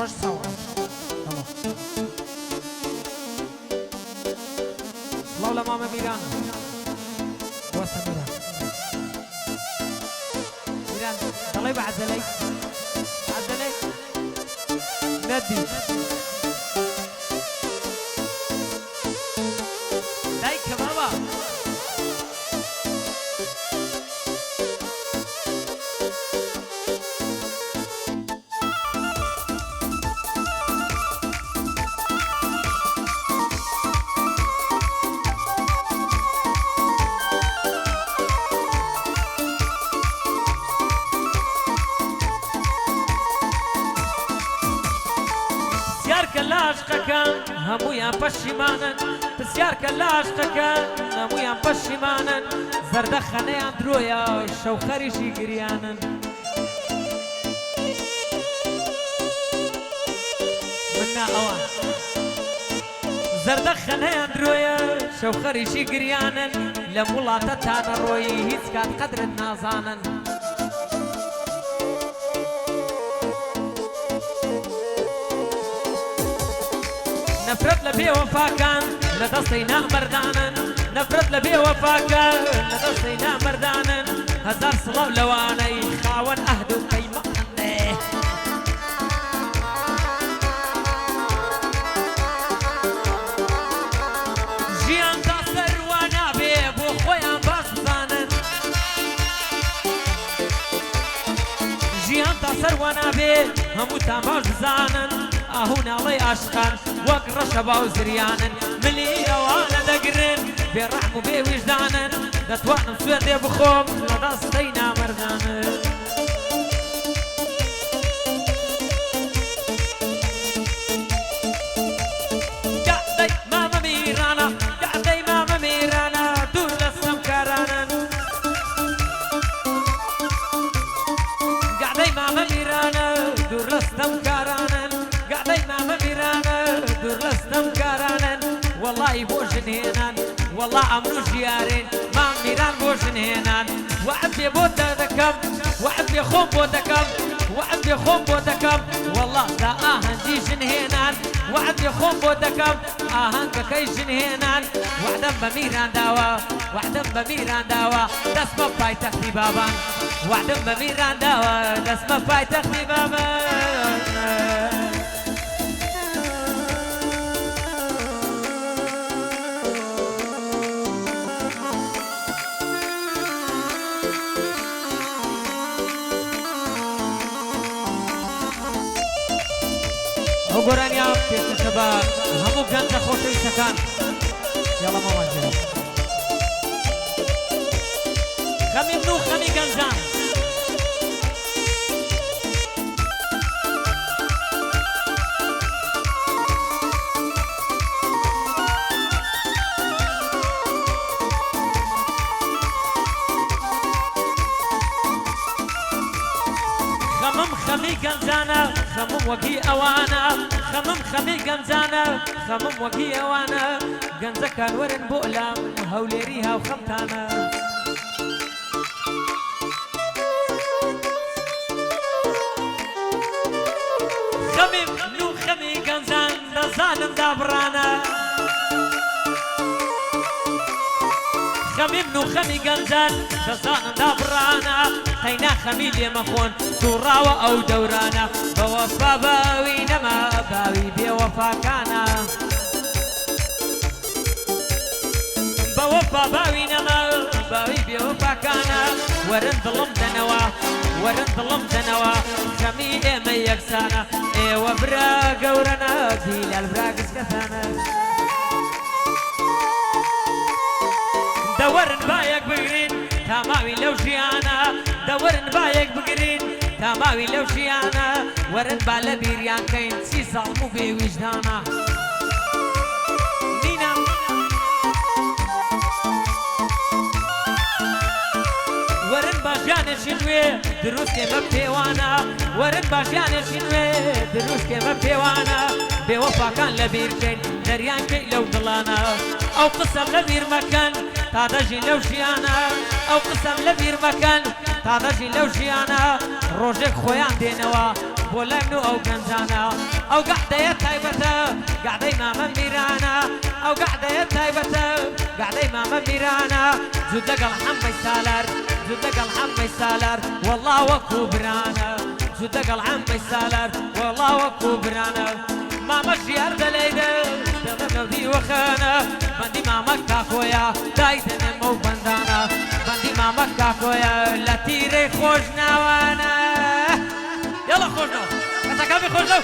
ڕۆژ چاوەڕێم. بەڵێ. سڵاو لە مامە میران. وەستە میران. میران دەڵێی بە عەجەلەی؟ عەجەلەی؟ نەدیت. دایکە بابا. پرسیارکە لە عەشقەکان هەموویان پەشیمانن پرسیارکە لە عەشقەکان هەموویان پەشیمانن زەردەخەنەیان درۆیە شەوخەریشی گریانن. من نا ئەوان. زەردەخەنەیان درۆیە شەوخەریشی گریانن لەم وڵاتە تا نەڕۆیی هیچ کات قەدرت نازانن. نەفرەت لە بێوەفاکان لە دەستەی نامەردانن نەفرەت لە بێوەفاکان لە دەستەی نامەردانن هەزار سڵاو لەوانەی خاوەن ئەهد و پەیمانن. ژیان تا سەر وا نابێ بۆ خۆیان باش بزانن ژیان تا سەر وا نابێ هەمووتان باش بزانن ئاه و ناڵەی ئاشقان وەک ڕەشەبا و زریانن ملی ئەوانە دەگرن بێ ڕەحم و بێ ویژدانن دەتوانم سوێندێ بخۆم لە دەستەی نامەردانن. گەعدەی مامە میرانە گەعدەی مامە میرانە دوور لە ستەمکارانن گەعدەی مامە میرانە دوور لە ستەمکارانن گەعدەی مامە میرانە دوور لە ستەمکارانن وەڵی بۆ ژنهێنان وەڵا ئەمن و ژیارین مام میران بۆ ژنهێنان وەعد بێ بۆت دەکەم وەعد بێ خۆم بۆ دەکەم وەعد بێ خۆم بۆ دەکەم وەڵا تا ئاهەنگی ژنهێنان وەعد بێ خۆم بۆ دەکەم ئاهەنگەکەی ژنهێنان وەعدەم بە میران داوە وەعدەم بە میران داوە دەستمە پایتەختی بابان وەعدم بە میران داوە دەستمە پایتەختی بابان. ئەو گۆرانیە پێشکەشە بە هەموو گەنجە خۆشەویستەکان یاڵە مامان جێ خەمی من و خەمی گەنجان. خەمم خەمی گەنجانە خەمم وەکی ئەوانە خەمم خەمی گەنجانە خەمم وەکی ئەوانە گەنجەکان وەرن بۆ لام هەولێری هاوخەمتانە. خەمی من و خەمی گەنجان دەزانم دابڕانە. خەمی من و خەمی گەنجان دەزانم دابڕانە. قەینا خەمی لێ مەخۆن سوڕاوە ئەو دەورانە. بە وەفا باوی نەما باوی بێ وەفاکانە. بە وەفا باوی نەما باوی بێ وەفاکانە. وەرن دڵم دەنەوە وەرن دڵم دەنەوە خەمی ئێمە یەکسانە. ئێوە برا گەورەنە بیلال برا گچکەتانە. دەوەرن با یەک بگرین تا ماوین لەو ژیانە. دەوەرن با یەک بگرین تا ماوین لەو ژیانە. وەرن با لە بیریان کەین چی زاڵم و بێ ویژدانە. نینا. وەرن با ژیانێکی نوێ دروست کەین بە پێوانە. وەرن با ژیانێکی نوێ دروست کەین بە پێوانە. بێوەفاکان لە بیر کەین دەریان کەی لەو دڵانە. ئەو قسەم لە بیر مەکەن تا دەژین لەو ژیانە. ئەو قسەم لە بیر مەکەن تا دەژین لەو ژیانە. ڕۆژێک خۆیان دێنەوە بۆ لای من و ئەو گەنجانە. ئەو گەعدەیە تایبەتە گەعدەی مامە میرانە، ئەو گەعدەیە تایبەتە گەعدەی مامە میرانە. جووت لەگەڵ حەمەی سالار، جووت لەگەڵ حەمەی سالار، وەڵا وەکوو برانە. جووت لەگەڵ حەمەی سالار، وەڵا وەکوو برانە. مامە ژیار دەلەیدە دەڵێم لەو دیوەخانە، بەندی مامە کاکۆیە دایدەنێم ئەو بەندانە. بەندی مامە کاکۆیە لە تیرەی خۆشناوانە. یەڵا خۆشناو کەسەکان بێ خۆشناو.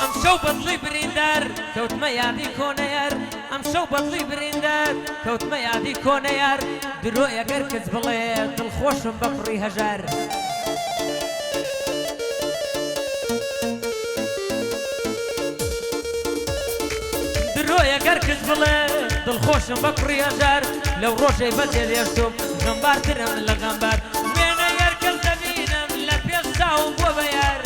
ئەمشەو بەدڵی بریندار کەوتمە یادی کۆنەیار، ئەمشەو بەدڵی بریندار کەوتمە یادی کۆنەیار. درۆیە گەر کچ بڵێ دڵخۆشم بە کوڕی هەژار. درۆیە گەر کچ بڵێ دڵخۆشم بە کوڕی هەژار. لەو ڕۆژەی بەجێ هێشتم غەمبارترم لە غەمبار. وێنەی هەر کەس دەبینم لە پێش چاوم بووە بە یار.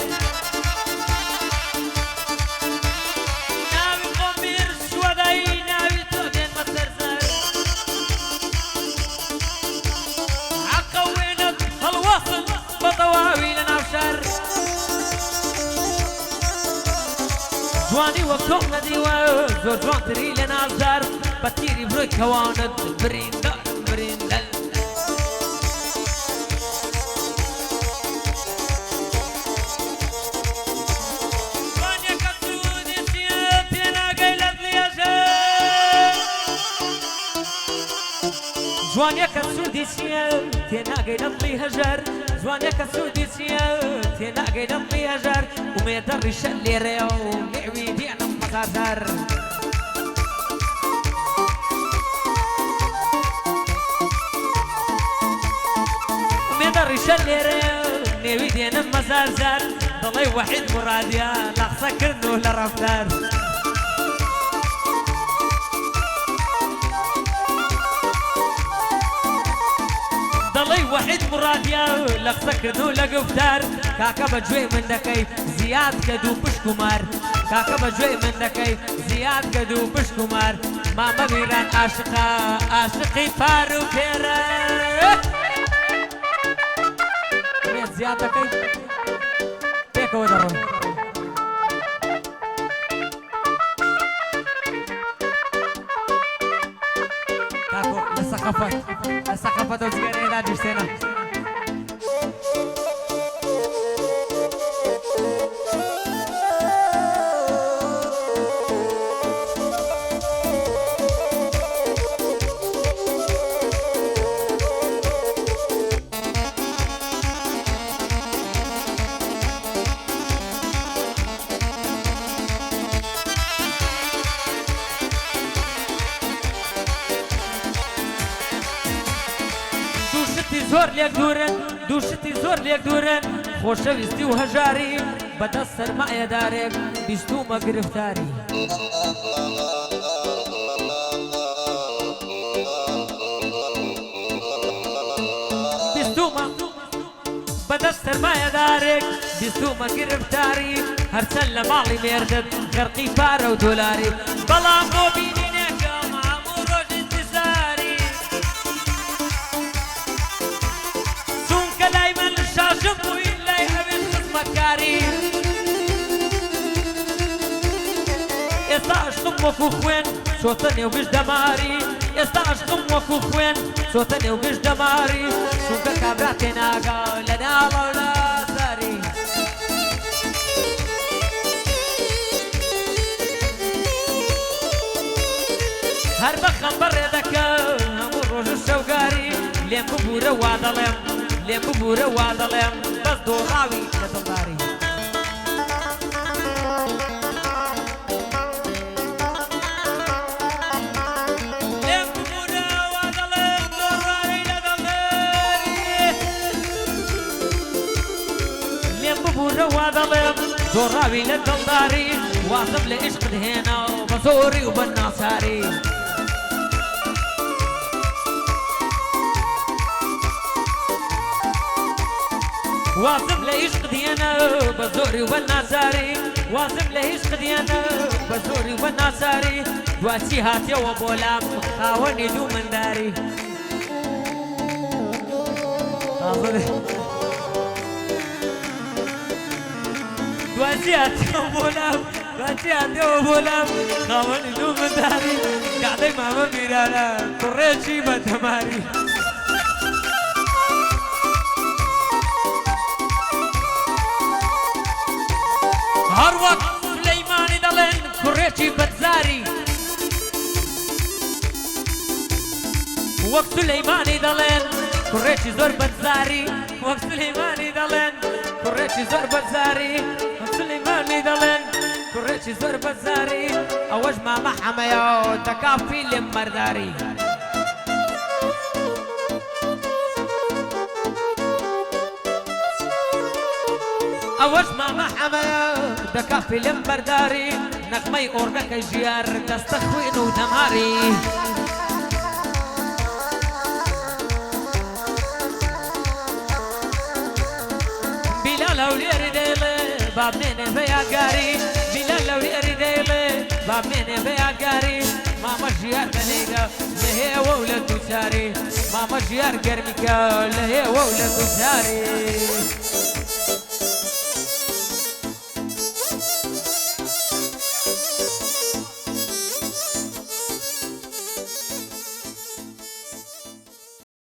ناوی خۆم بیر چووە دای ناوی تۆ دێنمە سەر زار. حەقە وێنەت هەڵواسم بە تەواوی لە ناو شار. جوانی وەک تۆم نەدیوە زۆر جوانتری لە نازدار. بە تیری برۆی کەوانت بریندارم بریندار. جوانیەکە سوودی چییە تێناگەی لە دڵی هەژار. جوانیەکە سوودی چییە تێناگەی لە دڵی هەژار. جوانیەکە سوودی چییە تێناگەی لە دڵی هەژار. ئومێدە ڕیشە لێرەیە و نێوی دێنم مەزارزار. ئومێدە ڕیشە لێرەیە نێوی دێنم مەزارزار. دەڵێ وەحید مورادیە لە قسەکردن و لە ڕەفتار. دەڵێی وەحید مورادیە لە قسەکردن و لە گوفتار. کاکە بە گوێی من دەکەی زیاد کە دوو پشک و مار. کاکە بە گوێی من دەکەی زیاد کە دوو پشک و مار. مامە میران عاشقە عاشقی پار و پێرە. ئومێد زیاد دەکەی پێکەوە دەڕۆن. کاکۆ لە سەقەفەت لە سەقەفەت ئەو جگەرەیە داگیرسێنە. دوو شتی زۆر لێک دوورن، دوو شتی زۆر لێک دوورن، خۆشەویستی و هەژاری. بەدەست سەرمایەدارێک بیستوومە گرفتاری. بیستوومە بەدەست سەرمایەدارێک بیستوومە گرفتاری. هەرچەند لە ماڵی مێردت غەرقی پارە و دۆلاری، بەڵام بۆ بینینێکم هەموو ڕۆژ ئینتیزاری. چونکە لای من شاژم بووی لای ئەوێت خزمەتکاری. ئێستا عشقم وەکو خوێن چۆتە نێو گشت دەماری. ئێستا عشقم وەکو خوێن چۆتە نێو گشت دەماری. چونکە کابرا تێناگا لە ناڵە و لە زاری. هەر بە خەم بەڕێ دەکەم هەموو ڕۆژ و شەوگاری. لێم ببوورە وا دەڵێم، لێم ببوورە وا دەڵێم، بەس دۆڕاوی لە دڵداری. لێم ببوورە وا دەڵێم، دۆڕاوی لە دڵداری. لێم ببوورە وا دەڵێم، دۆڕاوی لە دڵداری. وازم لە عیشقت هێنا و بە زۆری و بە ناچاری. وازم لە عیشقت هێنا بە زۆری و بە ناچاری. وازم لە عیشقت هێنا بە زۆری و بە ناچاری. دواچی هاتیەوە بۆ لام خاوەنی دوو منداری. دواچی هاتیەوە بۆ لام، دواچی هاتیەوە بۆ لام خاوەنی دوو منداری. کەعدەی مامە میرانە کوڕێکی بە دەماری. هەر وەک سولەیمانی دەڵێن کوڕێکی بەدزاری. وەک سولەیمانی دەڵێن کوڕێکی زۆر بەدزاری. وەک سولەیمانی دەڵێن کوڕێکی زۆر بەدزاری. وەک سولەیمانی دەڵێن کوڕێکی زۆر بەدزاری. ئەوەش مامە حەمەیە دەکا فیلم مەرداری. ئەوەش مامە حەمەیە دەکا فیلم بەرداری. نەغمەی ئۆرگەکەی ژیار دەستە خوێن و دەماری. بیلال هەولێری دەیڵێ با بمێنێ بە یادگاری. بیلال هەولێری دەیڵێ با بمێنێ بە یادگاری. مامە ژیار بەلەیدا لە هێوە و لە دووچاری. مامە ژیار گەرمیکە لە هێوە و لە دووچاری.